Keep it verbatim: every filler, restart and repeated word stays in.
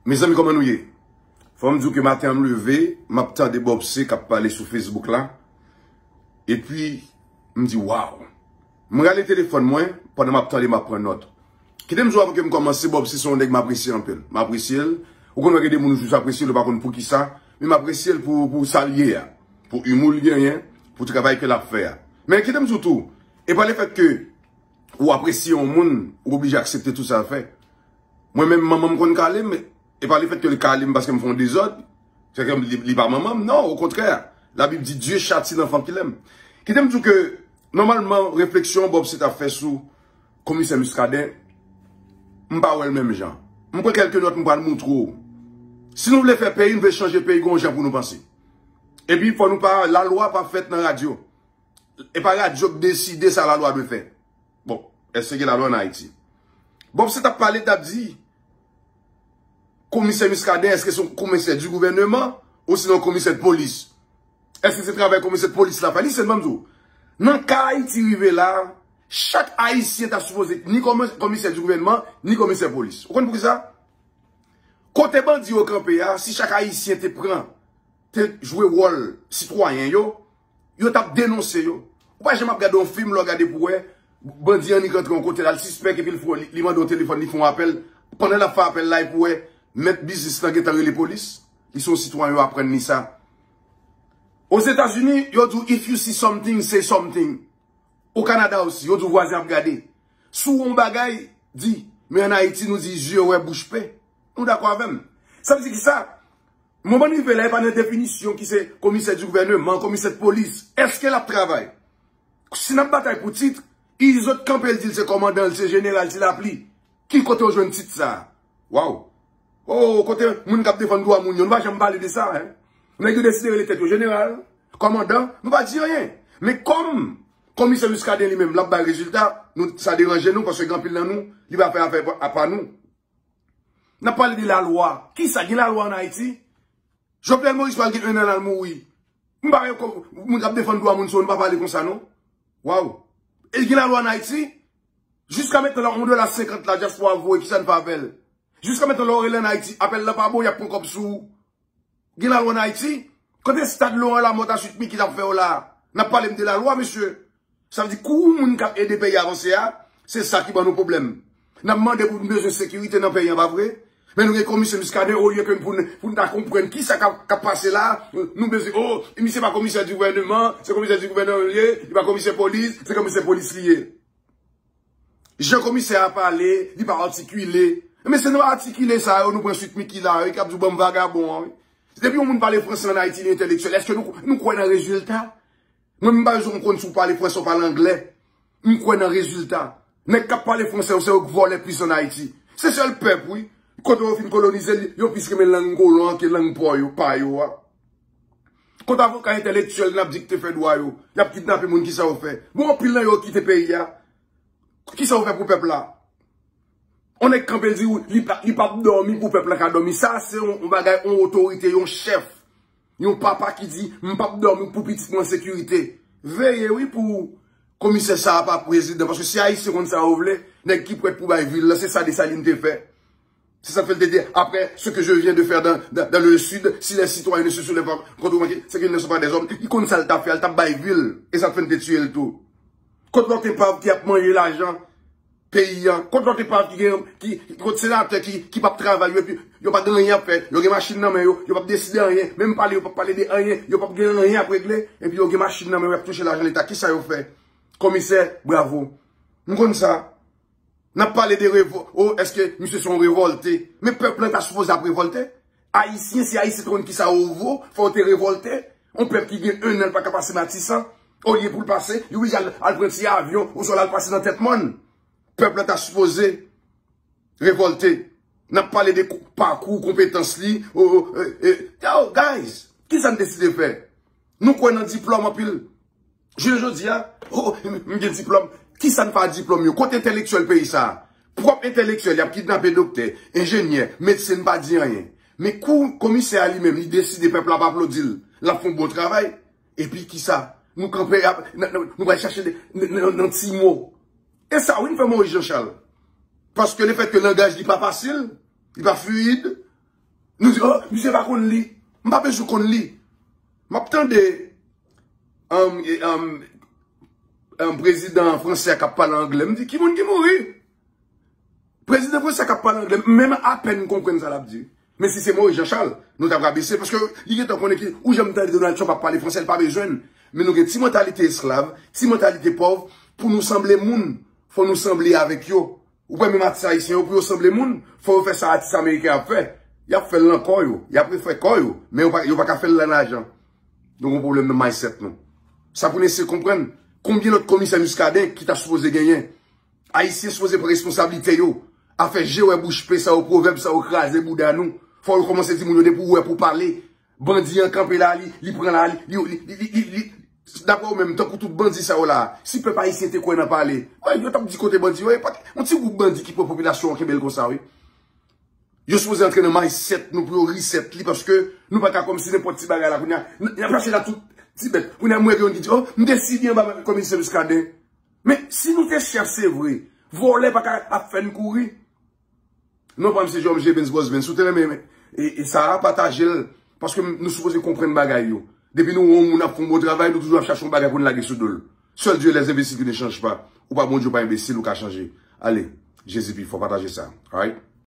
Mezanmi, kòman nou ye? Fò m di w ke maten an m leve, m ap tande Bòb C k ap pale sou Facebook la. Epi, m di, waw. M rale telefòn mwen, pandan m ap tande, m ap pran nòt. Kite m di w avan ke m kòmanse, Bòb C se yon nèg m apresye anpil. M apresye l. Ou konn wè gen de moun ou jis apresye l, ou pa konn poukisa, men m apresye l pou, pou sa l ye a. Pou imou l genyen, pou travay ke l ap fè a. Men kite m di w tou, e pa lefèt ke ou apresye yon moun, ou oblije aksepte tout sa l fè. Mwen menm, manman m konn kale m, e pa lefèt ke l kale m paske m fè yon dezòd, se ke li, li pa manman m, non, okontrè. Labib di, Dieu châtie l'enfant qu'il aime. Kite m di w ke, nòmalman, refleksyon Bòb C t ap fè sou Komisè Muscadin, m pa wè l menm jan. M pran kèlke nòt, m pral moutre w. Si nou vle fè peyi, nou vle chanje peyi, gen yon jan pou nou panse. Epi, fò nou pa, lalwa pa fèt nan radyo. E pa radyo k deside sa lalwa dwe fè. Bon, èske gen lalwa an Ayiti? Bòb C t ap pale, t ap di, Komisè Muscadin, èske se yon komisè di gouvèneman ou se yon komisè de polis? Èske se travay komisè de polis la fè? Li se, ban m di w, nan ka Ayiti rive la, chak Ayisyen ta sipoze ni komi-, komisè di gouvèneman, ni komisè polis. Ou konn poukisa? Kote bandi yo kanpe a, si chak Ayisyen te pran, te jwe wòl sitwayen yo, yo t ap denonse yo. Ou pa janm ap gade yon fim, lè w gade pou wè, bandi annik rantre yon kote, l al sispèk, epi l fè, li, li mande yon telefòn, li fè yon apèl. Pandan l ap fè apèl la, epi w wè, mèt biznis lan gentan rele polis. Li se yon sitwayen, yo aprann li sa. Ozetazini, yo di w, if you see something, say something. O Kanada osi, yo di w vwazen ap gade. Si w wè yon bagay, di. Men ann Ayiti, nou di, zye wè, bouch pe. Nou dakò avè m? Sa vle di kisa? Moman n rive la, e pa nan definisyon ki se komisè di gouvèneman, komisè de polis. Èske l ap travay? Si n ap batay pou tit, Izo t kanpe, l di l se kòmandan, l se jeneral, se lapli. Ki kote w jwenn tit sa a? Waw. O, kote moun k ap defann dwa moun yo, nou pa janm pale de sa, en. Nèg yo deside rele tèt yo jeneral, kòmandan, nou pa di anyen. Men kòm komisè Muscadin li menm, l ap bay rezilta, nou, sa deranje nou, paske gen anpil nan nou, li pa fè afè pa, pa nou. N ap pale de lalwa. Kisa? Gen lalwa ann Ayiti? Jovenel Moïse pral gen en an l al mouri. M pa wè kò-, moun k ap defann dwa moun sa yo, nou pa pale konsa, non. Waw. E gen lalwa ann Ayiti? Jiska mentnan la, yon dola senkant la, dyaspora voye, kisa n fè avè l? Jiska mentnan, lè w rele ann Ayiti, apèl la pa bon, y ap pran kòb sou ou. Gen lalwa ann Ayiti? Kote stad Laurent Lamothe a Sweet Micky t ap fè yo la a? N ap pale m de lalwa, mesye. Sa vle di kou moun k ap ede peyi a avanse a, se sa ki ban nou pwoblèm. N ap mande pou nou bezwen sekirite nan peyi an, pa vre? Men nou gen komisè Muscadin, olye ke pou n, pou n ta konprann kisa k ap, k ap pase la, nou bezwen, o, misye pa komisè di gouvèneman, se komisè di gouvèneman li ye, li pa komisè polis, se komisè polis li ye. Jan komisè a pale, li pa atikile. Men se nan atikile sa yo, nou pran Sweet Micky la, wi, k ap di w ban m vagabon an, wi. Depi yon moun pale franse ann Ayiti, li entèlektyèl. Èske nou, nou kwè nan rezilta? Mwen, m pa bezwen konn si w pale franse ou pale anglè. M kwè nan rezilta. Nèg k ap pale franse yo, se yo k vòlè plis ann Ayiti. Se sèl pèp, wi. Kote yo fin kolonize, yo plis renmen lang kolon an ke lang pa yo, pa yo a. Kote avoka entèlektyèl n ap di ki te fè dwa yo, y ap kidnape moun, kisa yo fè? Bon, anpil nan yo kite peyi a. Kisa yo fè pou pèp la? On nèg kanpe, l di w, li pa, li p ap dòmi pou pèp la ka dòmi. Sa se yon, yon bagay, yon otorite, yon chèf, yon papa ki di, m p ap dòmi pou pitit mwen an sekirite. Veye, wi, pou komisè sa a pa prezidan, paske si Ayisyen konn sa yo vle, nèg ki prèt pou bay vi l la, se sa Desalin te fè. Se sa k fè l te di, après ce que je viens de faire dans, dans, dans le sud, si les citoyens ne se soulèvent pas contre moi, c'est qu'ils ne sont pas des hommes. Li konn sa l t ap fè, l t ap bay vi l. E sa k fè n te tiye l tou. Kot lòt epav ki ap manje lajan peyi an? Kot lòt epav ki gen, ki, kot senatè ki, ki p ap travay yo, epi yo pa gen anyen ap fè, yo gen machin nan men yo, yo p ap deside anyen, menm pale yo p ap pale de anyen, yo p ap gen anyen ap regle, epi yo gen machin nan men yo, y ap touche lajan leta, kisa yo fè? Komisè, bravo. M konn sa. N ap pale de revò-, o, èske misye se yon revòlte? Men pèp lan ta sipoze ap revòlte. Ayisyen, si Ayisyen te konn kisa yo vo, fò yo te revòlte. Yon pèp ki gen en an l pa ka pase Matisan, olye pou l pase, li oblije al, al pran ti avyon, oswa l al pase nan tèt mòn. Pèp lan ta sipoze revòlte. N ap pale de kou-, pakou, konpetans li. O, o, e, e, yo, guys, kisa n deside fè? Nou kwè nan diplòm anpil. Jounen jodi a, o, m, m gen diplòm. Kisa n fè ak diplòm yo? Kote entèlektyèl peyi sa a? Pwòp entèlektyèl, y ap kidnape doktè, enjenyè, medsen, n pa di anyen. Men kou komisè a li menm, li deside pèp la ap aplodi l, l ap fè yon bon travay. Epi kisa? Nou kanpe ap, n, n, nou pral chache de, n, n, nan ti mo. E sa wi n fè Moyiz Janchal. Paske lefètke langaj li pa fasil, li pa fluid, Nou di, oh, misye pa konn li. M pa bezwen konn li. M ap tande um, um, um, prezidan fransè k ap pale anglè. M di, ki moun ki mouri? Prezidan fransè k ap pale anglè, menm apèn m konprann sa l ap di. Men si se Moïse Jean Charles, nou t ap rabese, paske li gentan konnen ki, ou janm tande Donald Trump ap pale fransè, li pa bezwen l. Men nou gen ti mantalite esklav, ti mantalite pòv, pou nou sanble moun, fò nou sanble avèk yo. Ou wè menm atis ayisyen yo, pou yo sanble moun, fò yo fè sa atis ameriken ap fè. Y ap fè l nan kò yo, y ap refè kò yo, men yo pa, yo pa ka fè l nan lajan. Nou gen pwoblèm nan mindset nou. Sa pou n eseye konprann, konbyen lòt komisè Muscadin ki ta sipoze genyen? Ayisyen sipoze pran responsablite yo. Afè je wè bouch pe sa yo, pwovèb sa yo kraze bouda nou. Fò yo kòmanse di moun yo depi w wè pou pale. Bandi an kanpe la, li, li pran la, li, li, li, li, li, li, Daprè ou menm, tankou tout bandi sa yo la, si pèp ayisyen te kwè nan pale, wè, yo t ap di kote bandi yo ye, pa t, yon ti gwoup bandi ki pran popilasyon an kenbe l konsa, wi. Yo sipoze antre nan mindset nou pou yo reset li, paske nou pa ka kòmsi nenpòt ti bagay la, kounye a, n, n ap chache la tout ti bèt. Kounye a, mwen gen yon ki di, oh, m te si byen anba komisè Muscadin. Men, si nou te chèf, se vre, vòlè pa ka ap fè n kouri. Non pa m se Jòm Jebens Bòs Bens. Si w te renmen e, e sa a, pataje l. Paske m, nou sipoze konprann bagay yo. Depi nou wè yon moun ap fè yon bon travay, nou toujou ap chache yon bagay pou n lage sou do l. Seul Dieu les imbéciles qui ne changent pas. Ou pa Bondye, ou pa enbesil, ou ka chanje. Ale, Jezi pi fò, pataje sa. Alright?